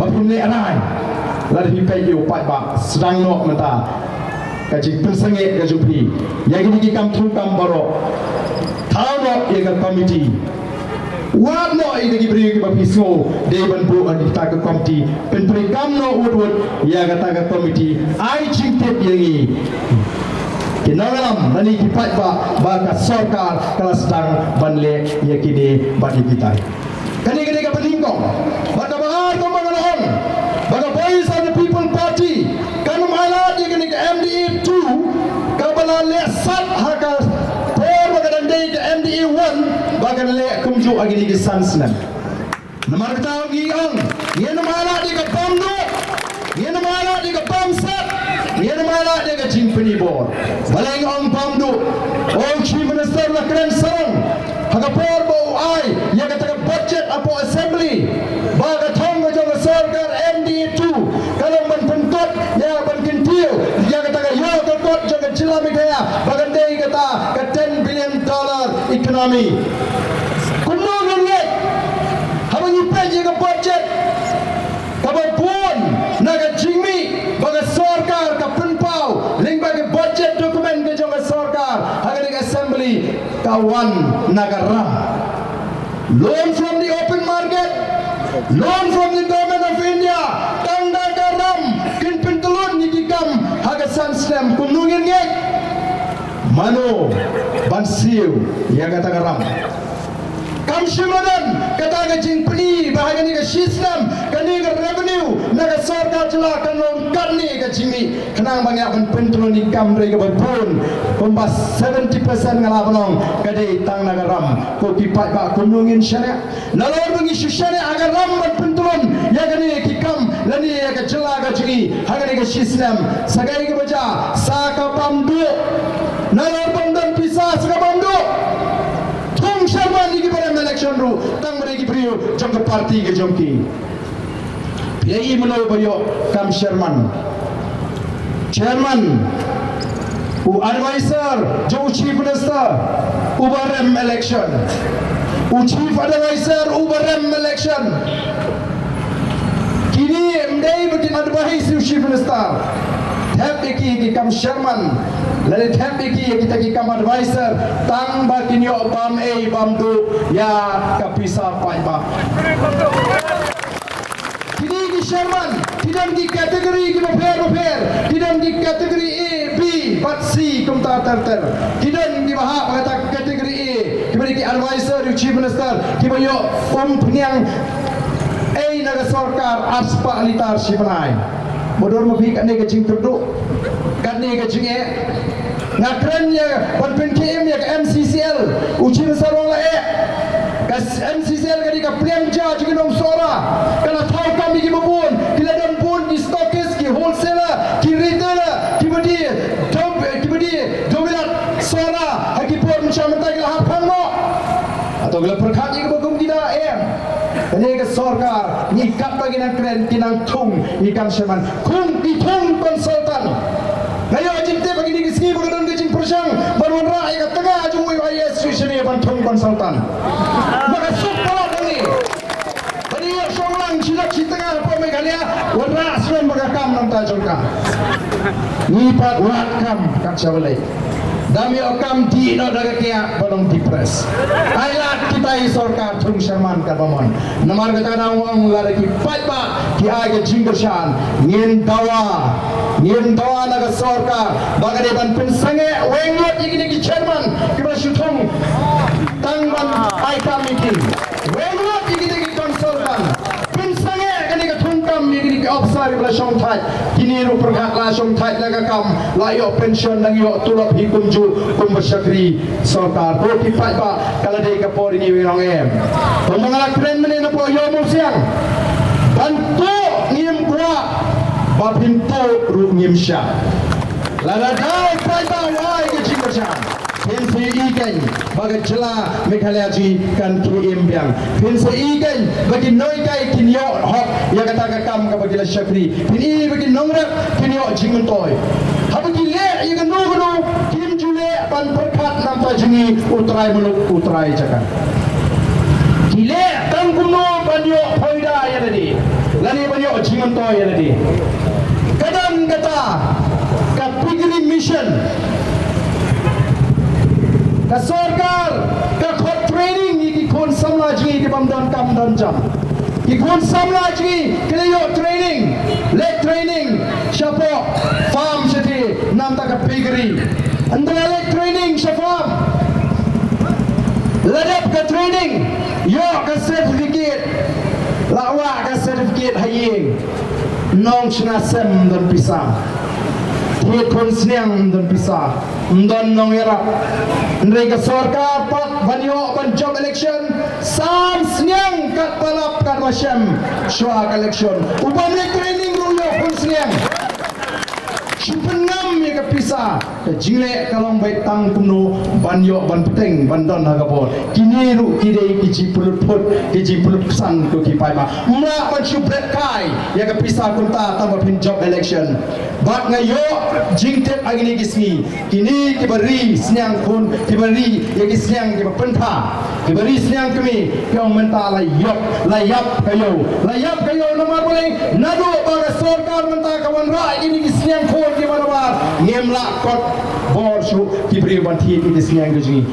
ba phim leh rai. Lada phi peit ïa u paidbah, sdang noh mynta ka jingpynsangeh ka jong phi ïa kine ki kam thungkam baroh. Thaw noh ïa ka komiti. Wad noh ïa ki briew kiba phi sngew dei ban buh ha kita ki komiti. Pyntreikam noh wut wut ïa kata ka komiti. Ai jingtip ïa ngi ki nongïalam lane ki paidbah ba ka sorkar ka la sdang ban leh ïa kine bad ïa kita. Kane ka dei kaba nyngkong. Bad kaba ar, kumba nga la ong, ba ka Voice of the People Party kan ym ailad ïa kane ka M D A two kaba la leh sat ha ka por ba ka dang dei ka M D A one, ba kan leh kumjuh ha kine ki san snem. Namar kata ngi ong, ngin ym ailad ïa ka bam duh, ngin ym ailad ïa ka bam sat, ngin ym ailad ïa ka jingpynibor. Balei nga ong bam duh? U Chief Minister la kren sarong ha ka por ba u ai ïa kata ka budget hapoh Assembly, ba ka thong ka jong ka sorkar M D A two ka long ban pynkut ïa, ban kyntiew ïa kata ka ïoh ka kot jong ka jylla Meghalaya, ba kan dei kata ka ten billion dollar economy. Kumno ngin ngeit haba ngi peit ïa ka budget kaba bun na ka jingmih ba ka sorkar ka pynpaw lyngba ka budget document ka jong ka sorkar ha kane ka Assembly, ka wan na ka ram? Loan from the open market, loan from the Government of India, tang da ka ram kin pyntlun ïa ki kam ha ka san snem. Kumno ngin ngeit? Mano ban siew ïa kata ka ram? Kam shym la don kata ka jingpyni ba ha kane ka shi snem kane ka revenue na ka sorkar jylla kan long katne ka jingmih, khnang ba ngin ïa ban pyntlun ïa ki kam, hynrei kaba bun, kumba seventy percent nga lah ban ong, ka dei tang na ka ram. Ko ki paidbah, kumno ngin shaniah? Nalor ba ngi shu shaniah ha ka ram ban pyntlun ïa kane ki kam lane ïa ka jylla ka jong ngi ha kane ka shi snem, sa kaei kaba jia? Sa ka bam duh. Nalor bym don pisa, sa ka bam duh. Thung sherman ïa ki ba rem election ruh tang ba dei ki briew jong ka party ka jong ki. Phi ïohi mano ba ïoh kam sherman? Chairman, u advisor jong u Chief Minister uba rem election, u Chief Advisor uba rem election. Kine ym dei ba kin advise ïa u Chief Minister. Thep ïa ki, ki kam sherman, lane thep ïa ki, kita ki kam advisor, tang ba kin ïoh bam ei bam duh ïa ka pisa paidbah. Kine ki sherman ki don ki category kiba pher bapher, ki don ki category A, B bad C kumta ter ter. Ki don kiba hap ha kata category A, kiba dei ki advisor ïa u Chief Minister, kiba ïoh umphniang ei na ka sorkar arspah litar shi bnai. Ba dur ma phi katne ka jingkyrduh, katne ka jingeh. Nga kren ïa ban pynkhie im ïa ka M C C L, u Chief Minister u ong la eh. Ka M C C L ka dei ka pliang ja jong ki nong Sohra. Ka la thaw kam ïa kiba bun, ki la don bun ki stockist, ki wholesaler, ki retailer, kiba die, kiba die dewbilat Sohra ha ki por mynshwa mynta ki la hap phang noh. Hato ki la pyrkhat ïa kaba kum kita? Em. Kane ka sorkar, ngi katba ki nang kren, ki nang thung ïa ka kam sherman. Khun ki thung consultant. Nga ïoh jingtip ha kine ki sngi ba ka don ka jingpyrshang ban wanrah ïa ka tnga jong u I A S shuh shane ban thung consultant. Ba ka suk palat hangne. Ba ngi ïoh shong lang shi lak shi tnga hapoh Meghalaya, wanrah shuh ba ka kam nangta jong ka. Ngi pat wad kam kat sha balei. Dang ïoh kam dih noh da ka kiad ba long depressed. Ai lad kita i sorkar thung sherman katba mon. Namar kata nga ong lada ki paidbah ki ai ka jingkyrshan, ngin dawa, ngin dawa na ka sorkar ba ka dei ban pynsangeh weng lut ïa kine ki chairman kiba shu thung tang ban ai kam ïa ki. Weng lut ïa kine ki consultant. Pynsangeh kane ka thung kam ïa kine ki officer ba la shong thait. Kine ruh pyrkhat la shong thait la ka kam, la ïoh pension, dang ïoh tulop hi kumjuh kum ba shakri sorkar. Ko ki paidbah, ka la dei ka por ngi weng ong em. Kumba nga la kren mynne na pdeng Ïew Mawsiang. Ban tuh ngim kwah, ba phin tuh ruh ngim shah. Lada dei paidbah u ai ka jingkyrshan, phin sa ïohi kein ba ka jylla Meghalaya jong ngi kan khie im biang. Phin sa ïohi kein ba ki nonghikai kin ïoh hok ïa kata ka kam kaba ki la shakri. Phin ïohi ba ki nongrep kin ïoh jingmyntoi. Haba ki leh ïa kano kano, kim ju leh ban pyrkhat namta jong ngi u trai muluk, u trai jaka. Ki leh tang kumno ban ïoh phaida ïa lade, lane ban ïoh jingmyntoi ïa lade. Ka don kata ka piggery mission. Ka sorkar ka khot training ïa ki khun samla jong ngi ki bym don kam don jam. Ki khun samla jong ngi ki la ïoh training, leh training shapoh farm shatei namta ka piggery. Ynda la leh training sha farm, la dep ka training, ïoh ka certificate, la wah ka certificate ha ïing. Nongshna sem ym don pisa. Thied khun sniang ym don pisa. Ym don nongïarap. Hynrei ka sorkar pat ban ïoh ban jop election, san sniang katba lap katba shem shuwa ka election. U bym leh training ruh u ïoh khun sniang. Shu pynngam ïa ka pisa. Ka jingleh ka long beit tang kumno ban ïoh ban bteng ban don ha ka bor. Kine ruh ki dei ki jingpynlut phut, ki jingpynlut ksan ko ki paidbah. Ym lah ban shu bret kai ïa ka pisa kumta tang ba phin jop election. Bad nga ïoh jingtip ha kine ki sngi, kine kiba ri sniang khun, kiba ri ïa ki sniang kiba pynthah, kiba ri sniang kmie, ki ong mynta la ïap, la ïap ka ïew, la ïap ka ïew. Namar balei? Naduh ba ka sorkar mynta ka wanrah ïa kine ki sniang khun kiba nabar, ngim lah kot bor shuh ki briew ban thied ïa ki sniang ka jong ngi.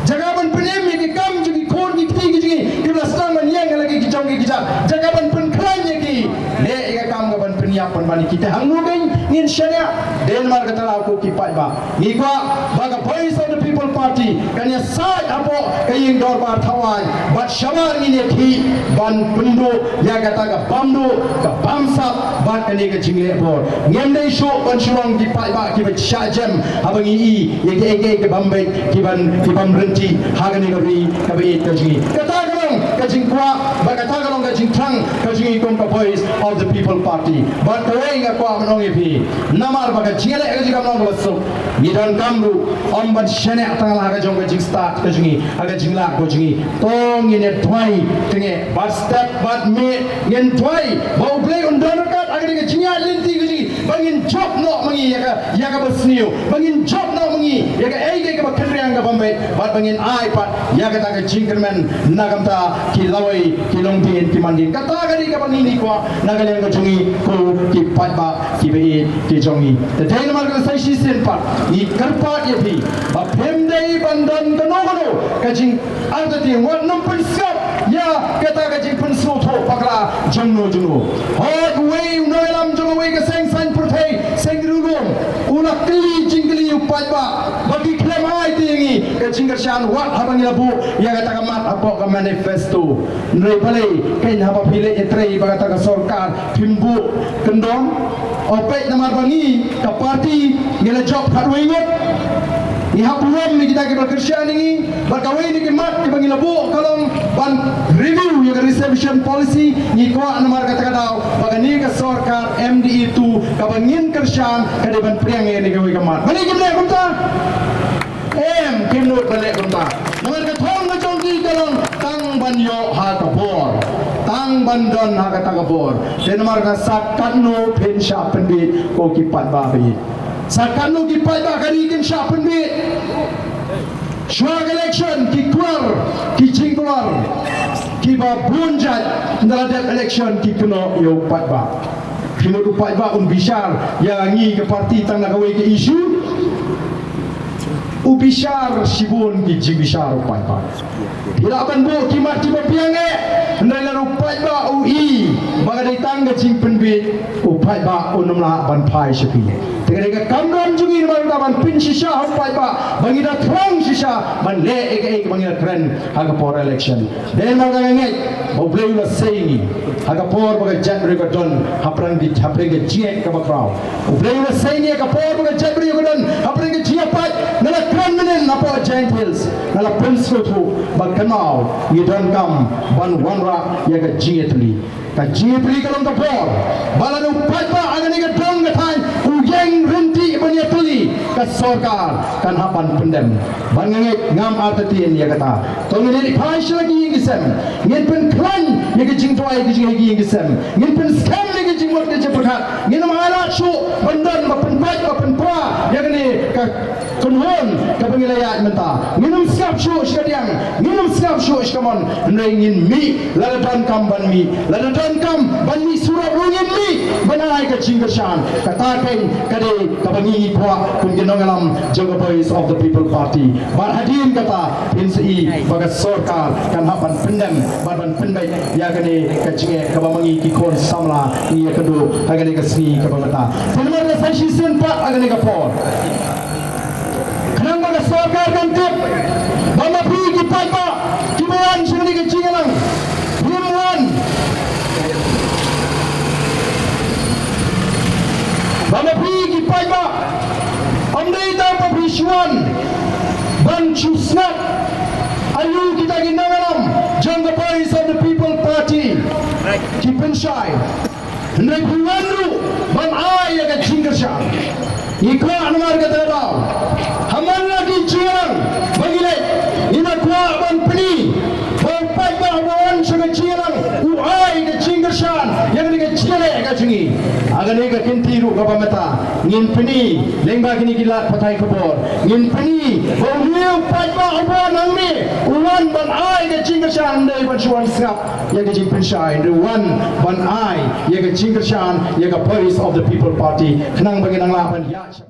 Jaka ban pynim ïa ki kam jong ki khun ki kti ki jong ngi kiba la sdang ban ïeng ha la ki jong ki kjat, jaka ban pynkhlaiñ ïa ki, leh ïa ka kam ka ban pynïap pynban ïa ki. Te hangno kein ngin shaniah? Dei namar kata la, ko ki paidbah, ngi kwah ba ka Voice of the People Party kan ïasaid hapoh ka ïing dorbar Thawaiñ bad shabar ngin ïakhih ban pynduh ïa kata ka bam duh ka bam sap bad kane ka jingleh bor. Ngim dei shuh ban shu long ki paidbah kiba shah jem haba ngi i ïa kiei kiei ki bym beit, ki bym, ki bym ryntih ha kane ka ri kaba ïeit ka jong ngi. Kata ka long ka jingkwah bad kata ka long ka jingthrang ka jong ngi kum ka Voice of the People Party. Bad kawei nga kwah ban ong ïa phi, namar ba ka jingleh ka jong ngi kam long kaba suk, ngi donkam ruh ym ban shaniah tang la ha ka jong ka jingstad ka jong ngi, ha ka jingleh ka jong ngi. To ngin ïa duwai tang ïa bad step bad mih, ngin duwai ba U Blei un don ryngkat ha kane ka jingïaid lynti ka jong ngi, ba ngin jop noh ma ngi ïa ka, ïa kaba sniew, ba ngin jop noh ma ngi ïa kaei kaei kaba kynriang ka bym beit, bad ba ngin ai pat ïa kata ka jingkyrmen na ka bynta ki lawei, ki longdien, ki mandien. Kata ka dei kaba ngi ngi kwah na ka liang ka jong ngi ko ki paidbah kiba ïeit ki jong ngi. Te dei namar kata sa shisien pat ngi kyrpad ïa phi ba phim dei ban don kano kano ka jing Ar ta ti wat nym pynsngap ïa kata ka jingpynsngewthuh bakla jongno jongno. Hooid, uwei u nongïalam jong uwei ka seng saiñ pyrthei, seng riewlum, u la kylli jingkylli u paidbah ba ki khlem ai te ïa ngi ka jingkyrshan wat haba ngi la buh ïa kata ka mat hapoh ka manifesto. Hynrei balei kein haba phi leit ïatrei bad kata ka sorkar phim buh kyndong? Ong peit namar ba ngi ka party ngi la jop khatwei ngut. Ngi hap burom ïa kita kiba kyrshan ïa ngi. Bad kawei na ki mat kiba ngi la buh ka long ban review ïa ka reservation policy. Ngi kwah namar kata ka daw ba kane ka sorkar M D A two kaba ngin kyrshan ka dei ban pdiang ïa kane kawei ka mat. Balei kim leh kumta? Em, kim nud ban leh kumta. Namar ka thong ka jong ki ka Tang ban ïoh ha ka bor, tang ban don ha kata ka bor. Te namar kata sa katno phin shah pynbit ko ki paidbah ba ïeit. Sa katno ki paidbah ka ri kin shah pynbit. Shuwa ka election ki kular, ki jingkular, kiba bun jait, ynda la dep election ki kynnoh ïa u paidbah. Phi mut u paidbah un bishar ïa ngi ka party tang na kawei ka issue? U bishar shibun ki jingbishar u paidbah. Phi lah ban buh ki mat kiba biang eh, hynrei lada u paidbah u i ba ka dei tang ka jingpynbit, u paidbah un ym lah ban phai sha phi. Te ka dei ka kamram jong ngi namar kata ban pynshisha ha u paidbah ba ngi da thrang shisha ban leh ïa kaei kaba ngi da kren ha ka por election. Dei namar kata nga ngeit ba U Blei u la sei ïa ngi ha ka por ba ka jaitbynriew ka don hapdeng ka, hapdeng ka jingeh kaba khraw. U Blei u la sei ïa ngi ha ka por ba ka jaitbynriew ka don hapdeng ka jingïapait. Nga la kren mynnin hapoh Jaintia Hills, nga la pynsngewthuh ba kynmaw ngi donkam ban wanrah ïa ka jingïatylli. Ka jingïatylli ka long ka bor. Ba lada u paidbah ha kane ka dong ka thaiñ u ïeng ryntih ban ïatylli, ka sorkar kan hap ban pyndem. Bad nga ngeit ngam artatien ïa kata. To ngin ïa phai sha la ki ïing ki sem. Ngin pynkhlaiñ ïa ka jingduwai ka jingduwai ki ïing ki sem. Ngin pynskhem ïa ka jingmut ka jingpyrkhat. Ngin ym ailad shuh ban don ba pynpait ba pynpra ïa kane ka kynhun kaba ngi la ïaid mynta. Ngin ym sngap shuh sha ka diang, ngin ym sngap shuh sha ka mon. Hynrei ngin mih lada donkam ban mih, lada donkam ban mih surok ruh ngin mih ban ai ka jingkyrshan. Kata keiñ ka dei kaba ngi ngi kwah kum ki nongïalam jong ka Voice of the People Party. Bad hadien kata phin sa i ba ka sorkar kan hap ban pyndem bad ban pynbeit ïa kane ka jingeh kaba ma ngi ki khun samla ngi ïakynduh ha kane ka sngi kaba mynta. Te namar ka sa shisien pat ha kane ka por, khnang ba ka sorkar kan tip ba ma phi ki paidbah kiba wan sha kane ka jingïalang, phim wan, ba ma phi ki paidbah ym dei tang ba phi shu wan ban shu sngap aïu kita ki nongïalam jong ka Voice of the People Party ki pynshai. Hynrei phi wan ruh ban ai ïa ka jingkyrshan. Ngi kwah namar kata ka daw ha man la ki jingïalang ba ngi leit, ngi na kwah ban pyni ba u paidbah ba wan sha ka jingïalang u ai ka jingkyrshan ïa kane ka jingïaleh ka jong ngi. Ha kane ka kynti ruh kaba mynta ngin pyni lyngba kine ki lad pathai khubor, ngin pyni ba une u paidbah uba wan hangne u wan ban ai ka jingkyrshan, ym dei ban shu wan sngap ïa ka jingpynshai, hynrei u wan ban ai ïa ka jingkyrshan ïa ka Voice of the People Party khnang ba ngin nang lah ban ïaid